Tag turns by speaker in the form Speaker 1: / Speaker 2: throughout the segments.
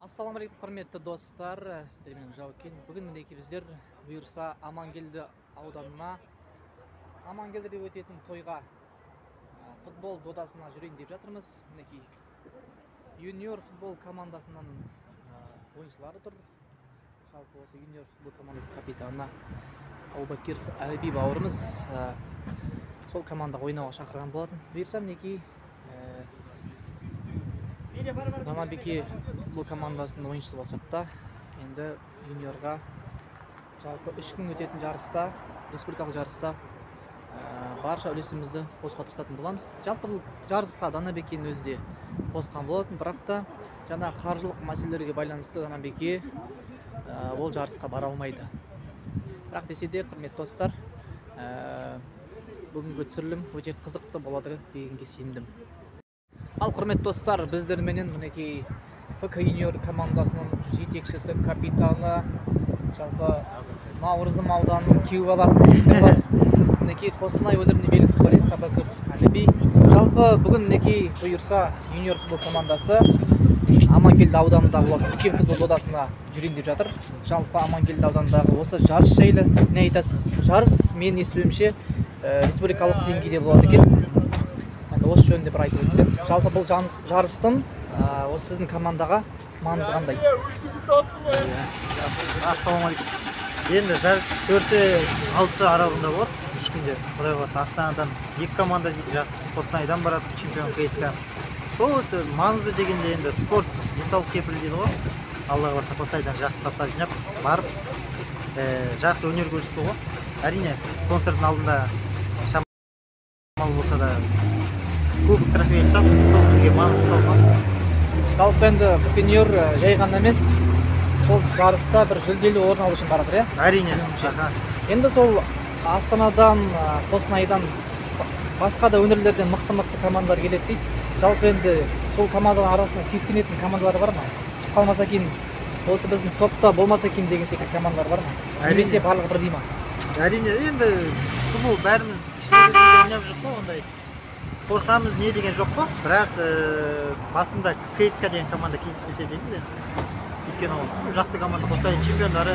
Speaker 1: Ассалаумағалейкум, құрметті достар, сіздермен Жаукен. Бүгін мінекей біздер бұйырса Амангелді ауданына, Амангелдіде өтетін тойға, футбол додасына жүрейін деп жатырмыз. Мінекей юниор футбол командасынан ойыншылары тұр. Жалпы осы юниор футбол командасы капитаны Аубакиров Әліби бауырымыз сол командаға ойнауға шақырған болатын. Бұйырса, мінекей Данабеке футбол командасының ойыншысы болсақ та, енді юниорға жалпы 3 күн өтетін жарыста, республикалық жарыста барша үлесімізді қосуға тырысатын боламыз. Жалпы бұл жарысқа Данабекенің өзі де қосқан болатын, бірақ та жаңа қаржылық мәселелерге байланысты Данабеке ол жарысқа бара алмайды. Бірақ десе де, құрметті достар, бүгінгі түсірілім өте қызықты болады дегенге сендім. Ал құрметті достар, біздерменен мінекей ФК юниор командасының жетекшісі, капитаны, жалпы Наурызым ауданының күйеу баласы дейтін болады. Мінекей Қостанай өңіріне белгілі футболист Абакир Әліби. Жалпы бүгін мінекей бұйырса юниор футбол командасы Амангелді ауданында болатын үлкен футбол додасына жүрейін деп жатыр. Жалпы Амангелді ауданындағы осы жарыс жайлы не айтасыз? Жарыс, менің естуімше, республикалық деңгейде болады екен. Енді осы жөнінде бір айтып өтсем. Жалпы бұл жарыстың осы сіздің командаға маңызы қандай?
Speaker 2: Ассалаумағалейкум. Енді жарыс 4-6 аралығында болады, 3 күнде. Құдай қаласа, Астанадан 2 команда дейді, жас Қостанайдан барады, чемпион КСК. Сол осы маңызды дегенде енді спорт денсаулық кепілі дейді ғой. Алла қаласа, Қостанайдан жақсы состав жинап барып, жақсы өнер көрсету ғой. Әрине, спонсордың алдында шамалы болса да кубок, трофей алсақ, сол бізге маңызды салмас.
Speaker 1: Жалпы енді ФК юниор жай ғана емес, сол жарыста бір жүлделі орын алу үшін баратыр, иә?
Speaker 2: Әрине.
Speaker 1: Меніңше.
Speaker 2: Аха.
Speaker 1: Енді сол Астанадан, Қостанайдан, басқа да өңірлерден мықты-мықты командалар келеді дейді. Жалпы енді сол командалар арасында сескенетін командалар бар ма? Түсіп қалмаса екен, осы біздің топта болмаса екен деген секілді командалар бар ма?
Speaker 2: Әрине.
Speaker 1: Немесе барлығы бірдей ма?
Speaker 2: Әрине, енді футбол бәріміз кішкене кезімізде ойнап жүрдік қой, ондай қорқамыз не деген жоқ қой. Бірақ басында КСК деген команда кездеспесе дейміз енді. Өйткені ол жақсы команда, Қостанай чемпиондары,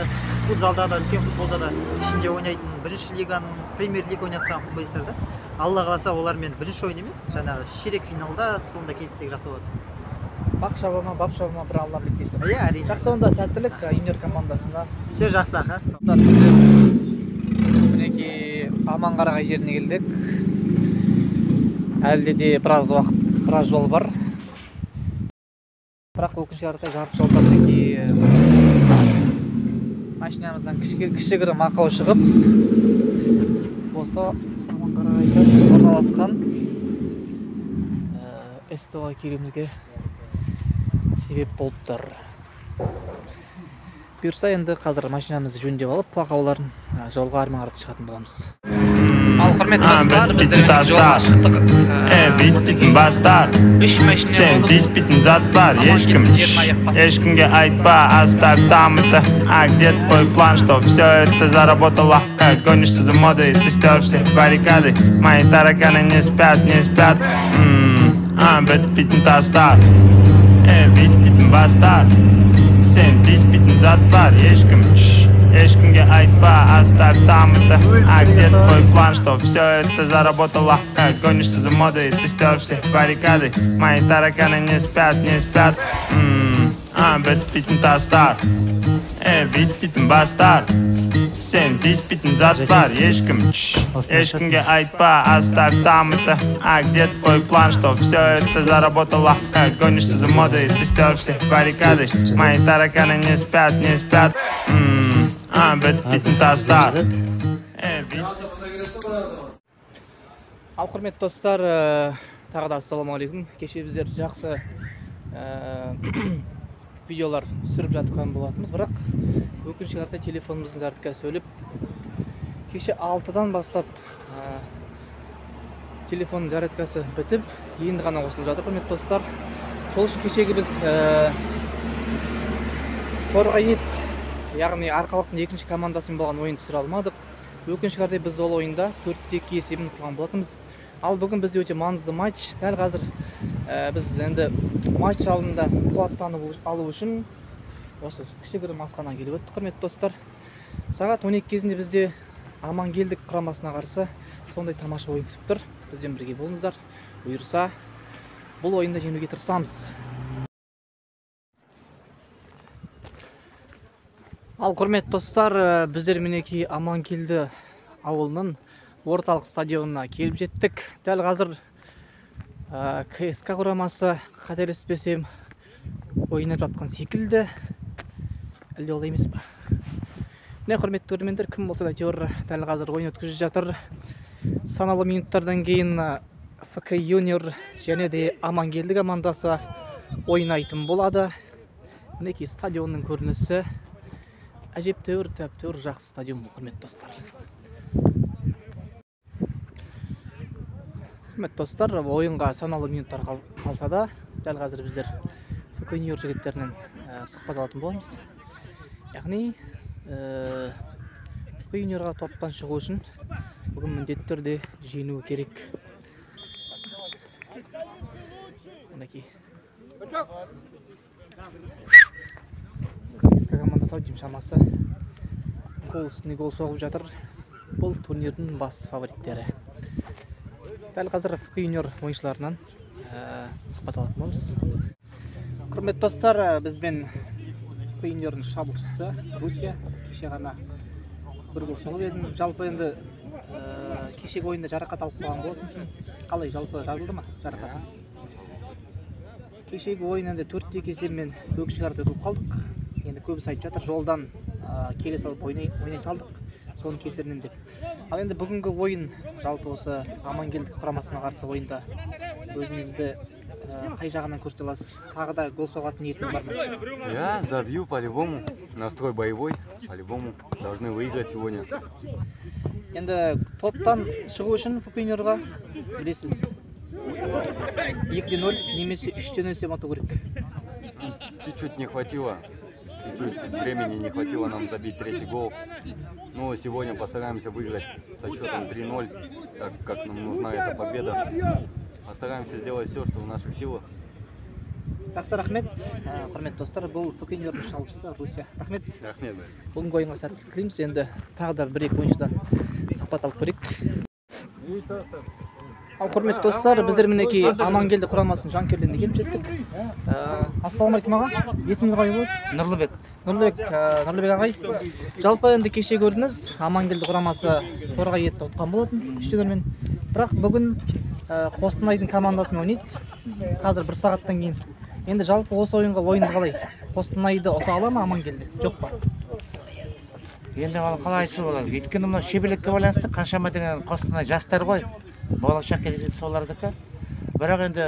Speaker 2: футзалда да, үлкен футболда да ішінде ойнайтын, бірінші лиганың, премьер лига ойнап тұрған футболисттер да. Алла қаласа, олармен бірінші ойын емес, жаңағы ширек финалда сонда кездессек жақсы болады.
Speaker 1: Бақ шаба ма, бап шаба ма, бір Алла біледі дейсің.
Speaker 2: Иә, әрине.
Speaker 1: Жақсы, онда сәттілік юниор командасына.
Speaker 2: Все жақсы, аха.
Speaker 1: Мінекей Аманқарағай жеріне келдік. Әлде де біраз уақыт, біраз жол бар. Бірақ өкінішке қарай жарты жолда мінекей машинамыздан кішігірім ақау шығып, осы Аманқарағайда орналасқан СТО-ға келуімізге себеп болып тұр. Бұйырса, енді қазір машинамызды жөндеп алып, ақауларын жолға әрмен қарата шығатын боламыз. Ал құрметті достар, біздер енді жолға шықтық.
Speaker 3: Бүйтпейтін бастар.
Speaker 1: 3 машина
Speaker 3: Сен
Speaker 1: болдық.
Speaker 3: тиіспейтін зат бар,
Speaker 1: Аман
Speaker 3: ешкім,
Speaker 1: кетті жерін аяқ басып.
Speaker 3: Ешкімге айтпа, оставь там это. А где твой план, что все это заработало? Как гонишься за модой, ты стер все баррикады. Мои тараканы не спят, не спят. Бітпейтін тастар. Бүйтпейтін бастар. Сен тиіспейтін зат бар, ешкім, ешкімге айтпа, оставь там это. А где твой план, что все это заработало? Как гонишься за модой, ты стер все баррикады. Мои тараканы не спят, не спят. Бітпейтін тастар. Бүйтпейтін бастар. Сен тиіспейтін зат бар, ешкім, ешкімге айтпа, оставь там это. А где твой план, что все это заработало? Как гонишься за модой, ты стер все баррикады. Мои тараканы не спят, не спят. Бітпейтін тастар.
Speaker 1: Ал құрметті достар, тағы да ассалаумағалейкум. Кеше біздер жақсы видеолар түсіріп жатқан болатынбыз, бірақ өкінішке қарай телефонымыздың зарядкасы өліп, кеше 6-дан бастап телефонның зарядкасы бітіп, енді ғана қосылып жатыр, құрметті достар. Сол үшін кешегі біз Торғай ет, яғни Арқалықтың екінші командасымен болған ойын түсіре алмадық. Өкінішке қарай біз ол ойында 4-2 есебін ұтылған болатынбыз. Ал бүгін бізде өте маңызды матч. Дәл қазір біз енді матч алдында қуаттанып алу үшін осы кішігірім асханаға келіп өттік, құрметті достар. Сағат 12 кезінде бізде Амангелді құрамасына қарсы сондай тамаша ойын күтіп тұр. Бізбен бірге болыңыздар. Бұйырса, бұл ойында жеңуге тырысамыз. Ал құрметті достар, біздер мінекей Амангелді ауылының орталық стадионына келіп жеттік. Дәл қазір КСК құрамасы, қателеспесем, ойнап жатқан секілді. Әлде олай емес па? Міне, құрметті көрермендер, кім болса да әйтеуір дәл қазір ойын өткізіп жатыр. Санаулы минуттардан кейін ФК Юниор және де Амангелді командасы ойнайтын болады. Мінекей стадионның көрінісі. Әжептәуір, тәптәуір жақсы стадион бұл, құрметті достар. Құрметті достар, ойынға санаулы минуттар қалса да, дәл қазір біздер ФК Юниор жігіттерінен сұхбат алатын боламыз. Яғни, ФК Юниорға топтан шығу үшін бүгін міндетті түрде жеңу керек. Мінекей. КСК командасы ау деймін шамасы гол үстіне гол соғып жатыр. Бұл турнирдің басты фавориттері. Дәл қазір ФК Юниор ойыншыларынан сұхбат алатын боламыз. Құрметті достар, бізбен ФК Юниордың шабуылшысы Руся кеше ғана бір гол соғып еді. Жалпы енді кешегі ойында жарақат алып қалған болатынсың. Қалай, жалпы жазылды ма жарақатыңыз? Кешегі ойын енді 4-2 есебімен өкінішке қарай ұтылып қалдық. Енді көбісі айтып жатыр, жолдан келе салып ойнай салдық, соның кесірінен деп. Ал енді бүгінгі ойын, жалпы осы Амангелді құрамасына қарсы ойында өзіңізді қай жағынан көрсете аласыз? Тағы да гол соғатын ниетіңіз бар ма?
Speaker 4: Я забью по-любому. Настрой боевой, по-любому. Должны выиграть сегодня.
Speaker 1: Енді топтан шығу үшін ФК Юниорға білесіз, 2-0 немесе 3-0 есебімен ұту керек.
Speaker 4: Чуть-чуть не хватило. Чуть-чуть времени не хватило нам забить третий гол. Но сегодня постараемся выиграть со счетом 3-0, так как нам нужна эта победа. Постараемся сделать все, что в наших силах.
Speaker 1: Жақсы, рахмет. Құрметті достар, бұл ФК Юниордың шабуылшысы Руся. Рахмет.
Speaker 4: Рахмет.
Speaker 1: Бүгінгі ойынға сәттілік тілейміз. Енді тағы да бір-екі ойыншыдан сұхбат алып көрейік. Ал құрметті достар, біздер мінекей Амангелді құрамасының жанкүйерлеріне келіп жеттік. Ассалаумағалейкум аға. Есіміңіз қалай болады?
Speaker 5: Нұрлыбек.
Speaker 1: Нұрлыбек ағай. Жалпы енді кеше көрдіңіз, Амангелді құрамасы Торғай етті ұтқан болатын 3-0-мен. Бірақ бүгін Қостанайдың командасымен ойнайды. Қазір бір сағаттан кейін. Енді жалпы осы ойынға ойыңыз қалай? Қостанайды ұта ала ма Амангелді? Жоқ па?
Speaker 5: Енді ол қалай айтса болады? Өйткені мынау шеберлікке байланысты қаншама деген Қостанай жастар ғой. Болашақ келешек солардікі. Бірақ енді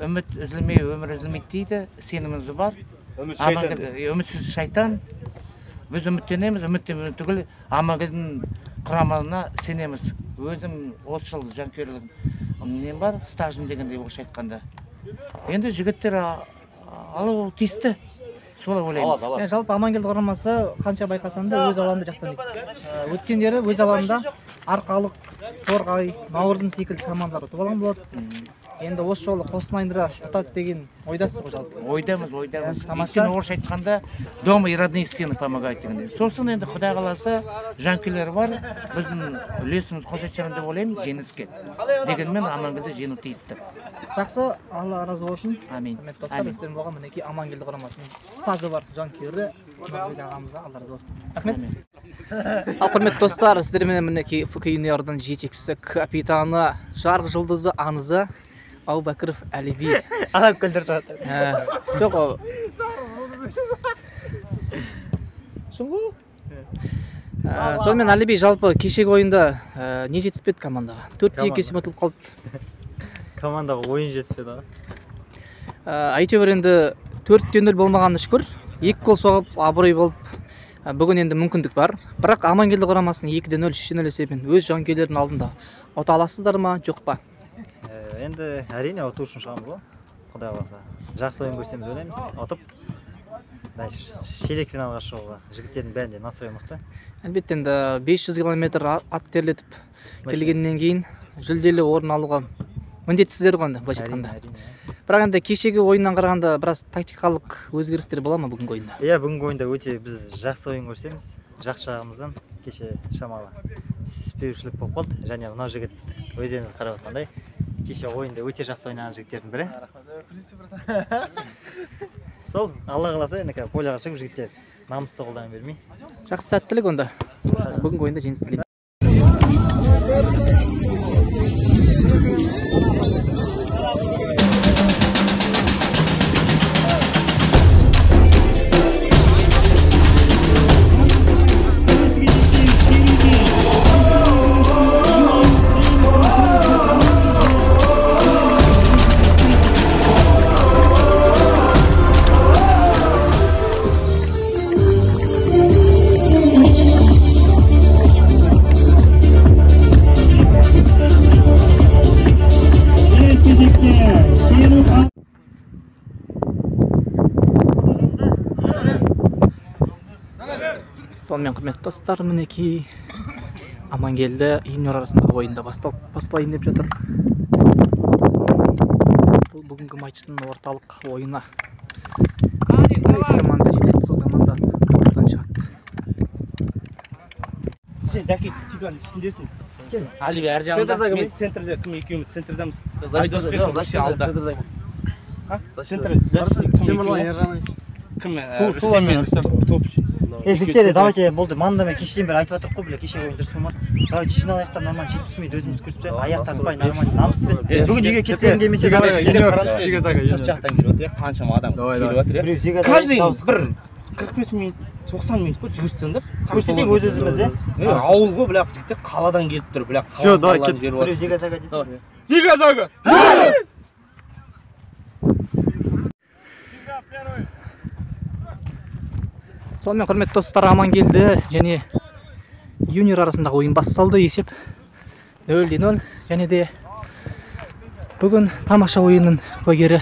Speaker 5: үміт үзілмей, өмір үзілмейді дейді, сеніміміз бар.
Speaker 6: Үміт шайтан.
Speaker 5: Үмітсіз шайтан. Біз үміттенеміз, үміттенбеу түгіл Амангелдінің құрамына сенеміз. Өзім осы жыл жанкүйерлік нем бар, стажым дегендей орысша айтқанда. Енді жігіттер алу тиісті. Солай ойлаймыз.
Speaker 1: Алады. Жалпы Амангелді құрамасы қанша байқасам да өз алаңында жақсы ойнайды. Өткендері өз алаңында Арқалық, Торғай, Наурызым секілді командалар ұтып алған болады. Енді осы жолы Қостанайды ұтады деген ойдасыз ғой жалпы?
Speaker 5: Ойдамыз, ойдамыз. Өйткені орысша айтқанда дома и родные стены помогают дегендей. Сосын енді Құдай қаласа жанкүйерлер бар, біздің үлесіміз қосатын шығар деп ойлаймын жеңіске. Дегенмен Амангелді жеңу тиісті.
Speaker 1: Жақсы, Алла разы болсын.
Speaker 5: Амин.
Speaker 1: Құрметті достар, сіздермен болған мінекей Амангелді құрамасының стажы бар жанкүйері Нұрлыбек ағамызға Алла разы болсын. Рахмет. Ал құрметті достар, сіздермен мінекей ФК Юниордың жетекшісі, капитаны, жарық жұлдызы, аңызы Әубәкіров Әліби.
Speaker 2: Адам күлдіріп жатыр.
Speaker 1: Жоқ, ол. Шын ғой? Сонымен Әліби, жалпы кешегі ойында не жетіспеді командаға? 4-2 есебімен ұтылып қалды.
Speaker 2: Командаға ойын жетіспеді ғой.
Speaker 1: Әйтеуір енді 4-0 болмағанына шүкір. 2 гол соғып, абырой болып, бүгін енді мүмкіндік бар. Бірақ Амангелді құрамасын 2-0, 3-0 есебімен өз жанкүйерлерінің алдында ұта аласыздар ма, жоқ па?
Speaker 2: Енді әрине ұту үшін шығамыз ғой. Құдай қаласа. Жақсы ойын көрсетеміз ойлаймыз. Ұтып дальше ширек финалға шығуға жігіттердің бәрінде настрой мықты.
Speaker 1: Әлбетте енді 500 километр ат терлетіп келгеннен кейін жүлделі орын алуға міндеттісіздер ғой енді былайша айтқанда. Бірақ енді кешегі ойыннан қарағанда біраз тактикалық өзгерістер бола ма бүгінгі ойында?
Speaker 2: Иә, бүгінгі ойында өте біз жақсы ойын көрсеміз. Жақсы жағымыздан кеше шамалы түспеушілік болып қалды. Және мынау жігіт өздеріңіз қарап отқандай кеше ойында өте жақсы ойнаған жігіттердің бірі. Сол, Алла қаласа енді поляға шығып жігіттер намысты қолдан бермей.
Speaker 1: Жақсы, сәттілік онда. Бүгінгі ойында жеңіс тілеймін. Сонымен құрметті достар, мінекей Амангелді юниор арасындағы ойында басталайын деп жатыр. Бұл бүгінгі матчтың орталық ойыны. Қайсы команда жеңеді, сол команда топтан шығады.
Speaker 6: Сен Жаки, чемпион үстіндесің. Али әр жағында, мен центрде, кім екеуміз центрдеміз. Айдосбек вообще алда. Центр,
Speaker 2: Темірлан Ержанович.
Speaker 6: Кім? Рүстеммен топшы.
Speaker 2: Жігіттер, давайте болды, манда мен кешеден бері айтып жатырмық қой, бля, кешегі ойын дұрыс болмады. Давайте жиналайық та нормально 70 минут өзіміз көрсетіп, аяқ тартпай нормально намыспен. Бүгін үйге кеткім келмесе, давайте
Speaker 6: сырт жақтан келіп отыр, қаншама адам келіп отыр. Каждый бір 45 минут, 90 минут қой жүгірсеңдер.
Speaker 2: Көрсетейік өз өзіміз, е?
Speaker 6: Ауыл ғой, бля, жігіттер қаладан келіп тұр, бля.
Speaker 3: Всё, давай кет.
Speaker 2: Біреу зига-зага десін.
Speaker 3: Зига-зага!
Speaker 1: Сонымен құрметті достар, Амангелді және юниор арасындағы ойын басталды. Есеп 0-0. Және де бүгін тамаша ойынның куәгері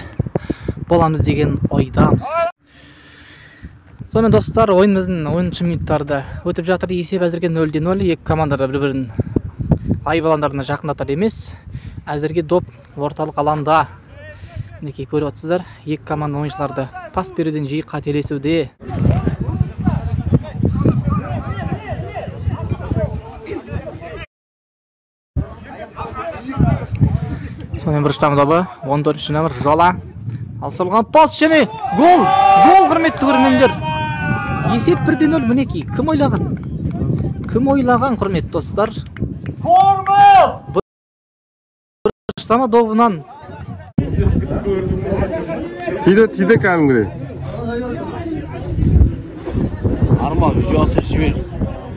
Speaker 1: боламыз деген ойдамыз. Сонымен достар, ойынымыздың 10 минуттарда өтіп жатыр. Есеп әзірге 0-0. Екі команда да бір-бірін айып алаңдарына жақындатар емес. Әзірге доп орталық алаңда. Мінекей көріп отырсыздар, екі команда ойыншылары да пас беруден жиі қателесуде. Сонымен бір штамы добы, 14-ші нөмір Жола. Ал соғылған пас және гол! Гол, құрметті көрермендер! Есеп 1-0, мінекей. Кім ойлаған? Кім ойлаған, құрметті достар? Бір штамы добынан.
Speaker 7: Тиді, тиді кәдімгідей.
Speaker 6: Арман, ұясы жібер.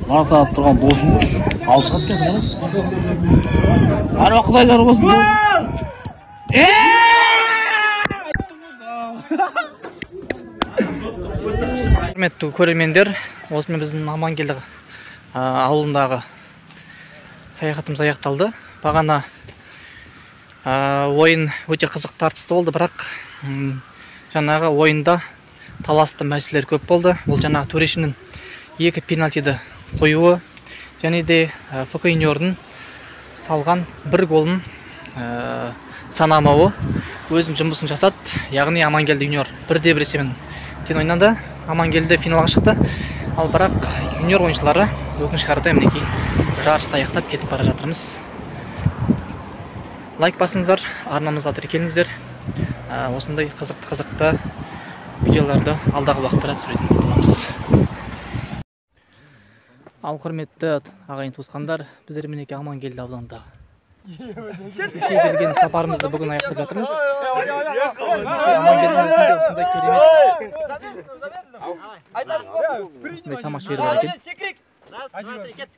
Speaker 6: Мана тұрған досым бұш. Алысқа кеткен емес. Арман, құдайлар болсын.
Speaker 1: Құрметті көрермендер, осымен біздің Амангелді ауылындағы саяхатымыз аяқталды. Бағана ойын өте қызық тартысты болды, бірақ жаңағы ойында таласты мәселелер көп болды. Ол жаңағы төрешінің екі пенальтиді қоюы және де ФК юниордың салған бір голын санамауы өзінің жұмысын жасады. Яғни Амангелді юниор 1-1 есебімен тең ойнады. Амангелді финалға шықты. Ал бірақ юниор ойыншылары өкінішке қарай мінекей жарысты аяқтап кетіп бара жатырмыз. Лайк басыңыздар, арнамызға тіркеліңіздер. Осындай қызықты видеоларды алдағы уақытта түсіретін боламыз. Ал құрметті ағайын туысқандар, біздер мінекей Амангелді ауданындағы кеше келген сапарымызды бүгін аяқтап жатырмыз. Амангелдінің өзінде осындай керемет, осындай тамаша жер бар екен.